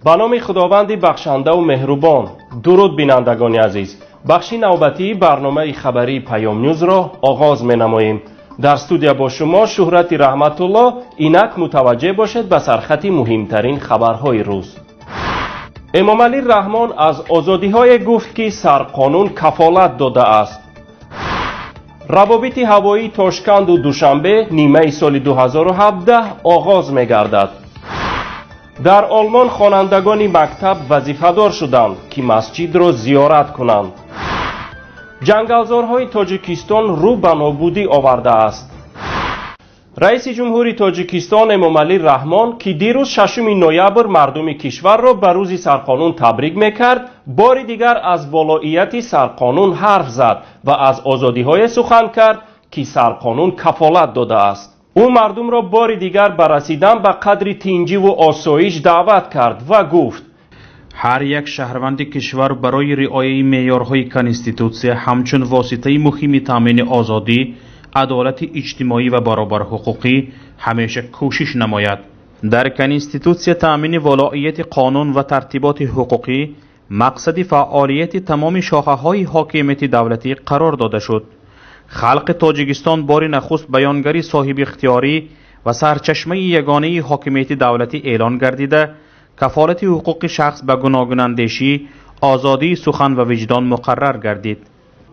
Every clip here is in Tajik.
Ба номи Худованди бахшандаву меҳрубон. Дуруд, бинандагони азиз. Бахши навбатии барномаи хабарии Паёмнюзро оғоз менамоем. Дар студия бо шумо Шӯҳрати Раҳматулло. Инак мутаваҷҷеҳ бошед ба сархати муҳимтарин хабарҳои рӯз. Эмомалӣ Раҳмон аз озодиҳое гуфт, ки сарқонун кафолат додааст. Равобити ҳавоии Тошканду Душанбе нимаи соли 2017 оғоз мегардад. Дар Олмон хонандагони мактаб вазифадор шуданд, ки масҷидро зиёрат кунанд. Ҷангалзорҳои Тоҷикистон рӯ ба нобудӣ овардааст. Раиси ҷумҳури Тоҷикистон Эмомалӣ Раҳмон, ки дирӯз, 6 ноябр, мардуми кишварро ба рӯзи сарқонун табрик мекард, бори дигар аз волоияти сарқонун ҳарф зад ва аз озодиҳое сухан кард, ки сарқонун кафолат додааст. Ӯ мардумро бори дигар ба расидан ба қадри тинҷиву осоиш даъват кард ва гуфт: Ҳар як шаҳрванди кишвар барои риояи меъёрҳои Конститутсия ҳамчун воситаи муҳими таъмини озодӣ, адолати иҷтимоӣ ва баробарҳуқуқӣ ҳамеша кӯшиш намояд. Дар Конститутсия таъмини волоияти қонун ва тартиботи ҳуқуқӣ мақсади фаъолияти тамоми шохаҳои ҳокимияти давлатӣ қарор дода шуд. Халқи Тоҷикистон бори нахуст баёнгари соҳибихтиёрӣ ва сарчашмаи ягонаи ҳокимияти давлатӣ эълон гардида, кафолати ҳуқуқи шахс ба гуногунандешӣ, озодии сухан ва виҷдон муқаррар гардид.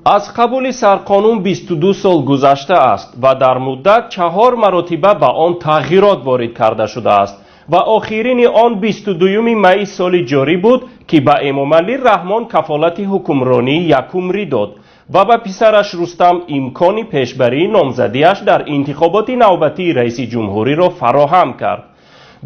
Аз қабули сарқонун 22 сол гузаштааст ва дар муддат чаҳор маротиба ба он тағйирот ворид карда шудааст ва охирини он 22 майи соли ҷорӣ буд, ки ба Эмомалӣ Раҳмон кафолати ҳукмронии якумрӣ дод ва ба писараш Рустам имкони пешбарии номзадиаш дар интихоботи навбатии раиси ҷумҳуриро фароҳам кард.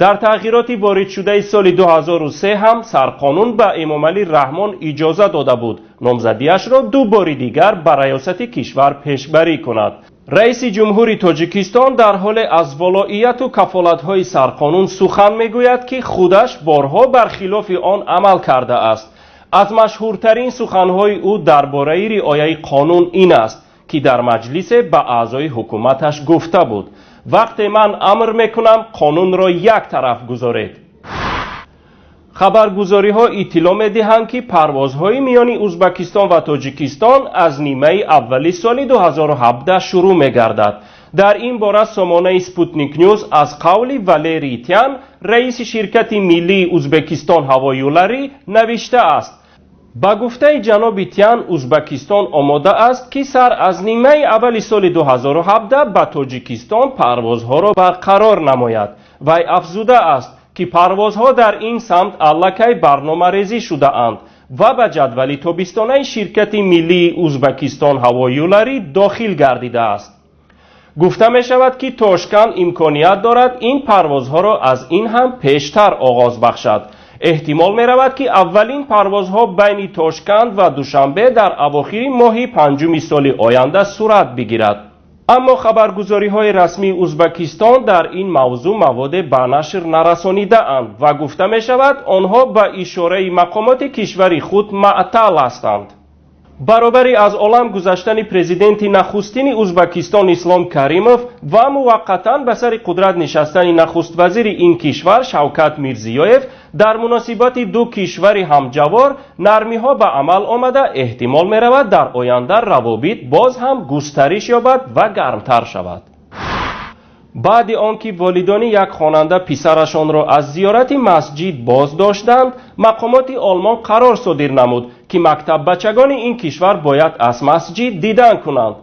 Дар тағйироти воридшудаи соли 2003 ҳам сарқонун ба Эмомалӣ Раҳмон иҷоза дода буд, номзадиашро ду бори дигар ба раёсати кишвар пешбарӣ кунад. Раиси ҷумҳури Тоҷикистон дар ҳоле аз волоияту кафолатҳои сарқонун сухан мегӯяд, ки худаш борҳо бар хилофи он амал кардааст. Аз машҳуртарин суханҳои ӯ дар бораи риояи қонун ин аст, ки дар маҷлисе ба аъзои ҳукуматаш гуфта буд: «Вақте ман амр мекунам, қонунро як тараф гузоред». Хабаргузориҳо иттилоъ медиҳанд, ки парвозҳои миёни Узбакистон ва Тоҷикистон аз нимаи аввали соли 2017 шурӯъ мегардад. Дар ин бора сомонаи Спутник Нюз аз қавли Валерий Тян, раиси ширкати миллии Узбекистон ҳавоюларӣ, навиштааст. Ба гуфтаи ҷаноби Тян, Узбакистон омода аст, ки сар аз нимаи аввали соли 2017 ба Тоҷикистон парвозҳоро барқарор намояд. Вай афзудааст, ки парвозҳо дар ин самт аллакай барномарезӣ шудаанд ва ба ҷадвали тобистонаи ширкати миллии Узбакистон ҳавоюларӣ дохил гардидааст. Гуфта мешавад, ки Тошканд имконият дорад ин парвозҳоро аз ин ҳам пештар оғоз бахшад. Эҳтимол меравад, ки аввалин парвозҳо байни Тошканд ва Душанбе дар авохири моҳи панҷуми соли оянда сурат бигирад. Аммо хабаргузориҳои расмии Узбакистон дар ин мавзӯъ маводе ба нашр нарасонидаанд ва гуфта мешавад, онҳо ба ишораи мақомоти кишвари худ маътал ҳастанд. Баробари аз олам гузаштани президенти нахустини Узбакистон Ислом Каримов ва муваққатан ба сари қудрат нишастани нахуствазири ин кишвар Шавкат Мирзиёев, дар муносибати ду кишвари ҳамҷавор нармиҳо ба амал омада, эҳтимол меравад, дар оянда равобит боз ҳам густариш ёбад ва гармтар шавад. Баъди он ки волидони як хонанда писарашонро аз зиёрати масҷид боз доштанд, мақомоти Олмон қарор содир намуд, ки мактаббачагони ин кишвар бояд аз масҷид дидан кунанд.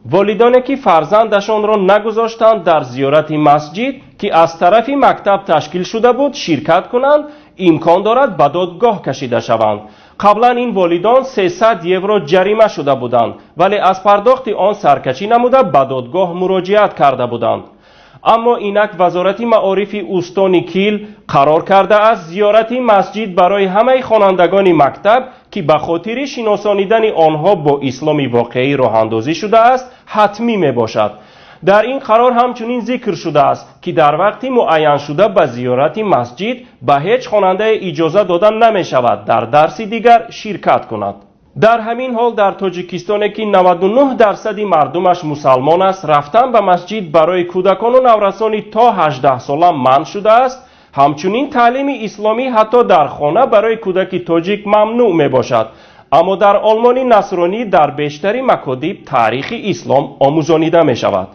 Волидоне, ки фарзандашонро нагузоштанд дар зиёрати масҷид, ки аз тарафи мактаб ташкил шуда буд, ширкат кунанд, имкон дорад ба додгоҳ кашида шаванд. Қаблан ин волидон 300 евро ҷарима шуда буданд, вале аз пардохти он саркашӣ намуда, ба додгоҳ муроҷиат карда буданд. Аммо инак вазорати маорифи устони Кил қарор кардааст, зиёрати масҷид барои ҳамаи хонандагони мактаб, ки ба хотири шиносонидани онҳо бо исломи воқеӣ роҳандозӣ шудааст, ҳатмӣ мебошад. Дар ин қарор ҳамчунин зикр шудааст, ки дар вақти муайяншуда ба зиёрати масҷид ба ҳеҷ хонандае иҷоза дода намешавад дар дарси дигар ширкат кунад. Дар ҳамин ҳол, дар Тоҷикистоне, ки 99 дарсади мардумаш мусалмон аст, рафтан ба масҷид барои кӯдакону наврасони то 18 сола манъ шудааст. Ҳамчунин таълими исломӣ ҳатто дар хона барои кӯдаки тоҷик мамнӯъ мебошад. Аммо дар Олмони насронӣ дар бештари макотиб таърихи ислом омӯзонида мешавад.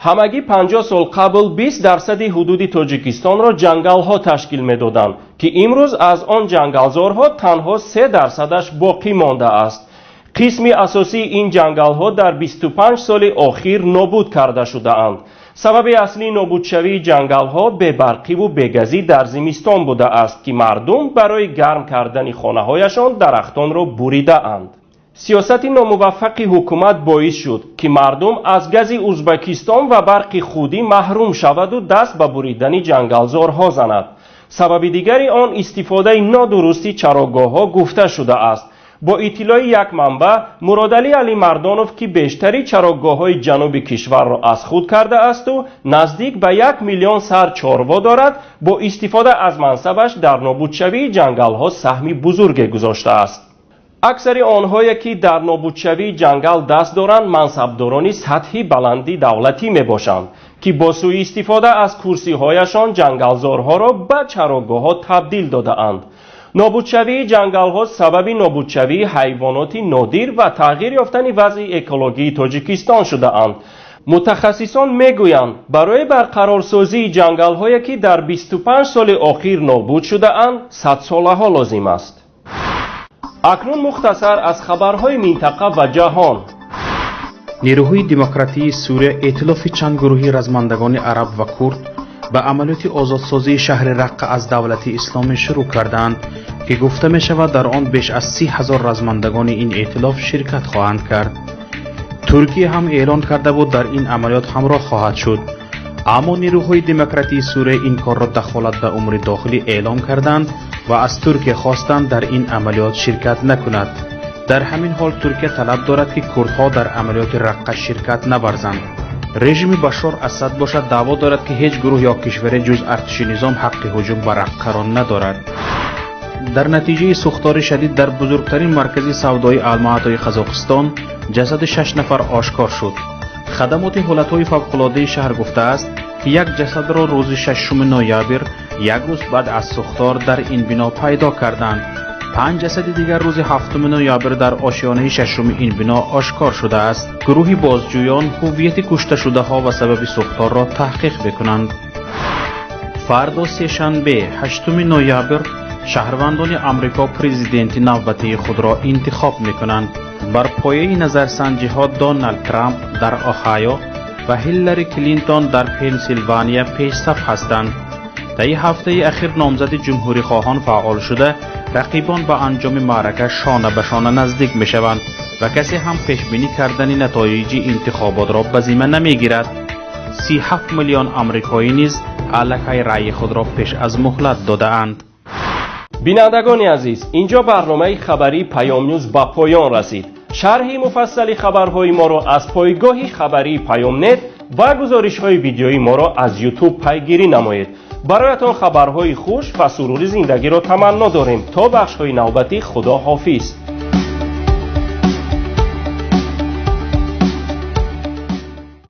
Ҳамагӣ 50 сол қабл 20% ҳудуди Тоҷикистонро ҷангалҳо ташкил медоданд, ки имрӯз аз он ҷангалзорҳо танҳо 3%-аш боқӣ мондааст. Қисми асосии ин ҷангалҳо дар 25 соли охир нобуд карда шудаанд. Сабаби аслии нобудшавии ҷангалҳо бебарқиву бегазӣ дар зимистон будааст, ки мардум барои гарм кардани хонаҳояшон дарахтонро буридаанд. Сиёсати номуваффақи ҳукумат боис шуд, ки мардум аз гази Узбакистон ва барқи худӣ маҳрум шаваду даст ба буридани ҷангалзорҳо занад. Сабаби дигари он истифодаи нодурусти чарогоҳҳо гуфта шудааст. Бо иттилои як манбаъ, Муродалӣ Алимардонов, ки бештари чарогоҳҳои ҷануби кишварро аз худ кардаасту наздик ба 1 миллион сар чорво дорад, бо истифода аз мансабаш дар нобудшавии ҷангалҳо саҳми бузурге гузоштааст. Аксари онҳое, ки дар нобудшавии ҷангал даст доранд, мансабдорони сатҳи баланди давлатӣ мебошанд, ки бо сӯистифода аз курсиҳояшон ҷангалзорҳоро ба чарогоҳҳо табдил додаанд. Нобудшавии ҷангалҳо сабаби нобудшавии ҳайвоноти нодир ва тағйир ёфтани вазъи экологии Тоҷикистон шудаанд. Мутахассисон мегӯянд, барои барқарорсозии ҷангалҳое, ки дар 25 соли охир нобуд шудаанд, садсолаҳо лозим аст. Акнун мухтасар аз хабарҳои минтақа ва ҷаҳон. Нерӯҳои демократии Сурия, эътилофи чанд гурӯҳи размандагони араб ва курд, ба амалиёти озодсозии шаҳри Раққа аз Давлати Исломӣ шурӯъ кардаанд, ки гуфта мешавад, дар он беш аз 30 000 размандагони ин эътилоф ширкат хоҳанд кард. Туркия ҳам эълон карда буд, дар ин амалиёт ҳамроҳ хоҳад шуд, аммо нерӯҳои демократии Сурия ин корро дахолат ба умури дохилӣ эълон карданд ва аз Туркия хостанд, дар ин амалиёт ширкат накунад. Дар ҳамин ҳол Туркия талаб дорад, ки курдҳо дар амалиёти Раққа ширкат наварзанд. Режими Башор Асад бошад, даъво дорад, ки ҳеҷ гурӯҳ ё кишваре ҷуз артиши низом ҳаққи ҳуҷум ба Раққаро надорад. Дар натиҷаи сӯхтори шадид дар бузургтарин маркази савдои Алмаатои Қазоқистон ҷасади шаш нафар ошкор шуд. Хадамоти ҳолатҳои фавқулодаи шаҳр гуфтааст, ки як ҷасадро рӯзи 6 ноябр, як рӯз баъд аз сӯхтор, дар ин бино пайдо карданд. Панҷ ҷасади дигар рӯзи 7 ноябр дар ошёнаи шашуми ин бино ошкор шудааст. Гурӯҳи бозҷӯён ҳуввияти кушташудаҳо ва сабаби сӯхторро таҳқиқ мекунанд. Фардо, сешанбе, 8 ноябр, шаҳрвандони Амрико президенти навбатии худро интихоб мекунанд. Бар пояи назарсанҷиҳо, Доналд Трамп дар Оҳайо ва Ҳиллари Клинтон дар Пенсилвания пешсаф ҳастанд. Таи ҳафтаи ахир номзади ҷумҳурихоҳон фаъол шуда, рақибон ба анҷоми маърака шона ба шона наздик мешаванд ва касе ҳам пешбинӣ кардани натоиҷи интихоботро ба зимма намегирад. 37 миллион амрикоӣ низ аллакай раъйи худро пеш аз муҳлат додаанд. Бинандагони азиз, инҷо барномаи хабарии Паёмнюз ба поён расид. Шарҳи муфассали хабарҳои моро аз пойгоҳи хабарии Паёмнет ва гузоришҳои видеои моро аз Ютуб пайгирӣ намоед. Бароятон хабарҳои хуш ва сурури зиндагиро таманно дорем. То бахшҳои навбатӣ, худо ҳофиз.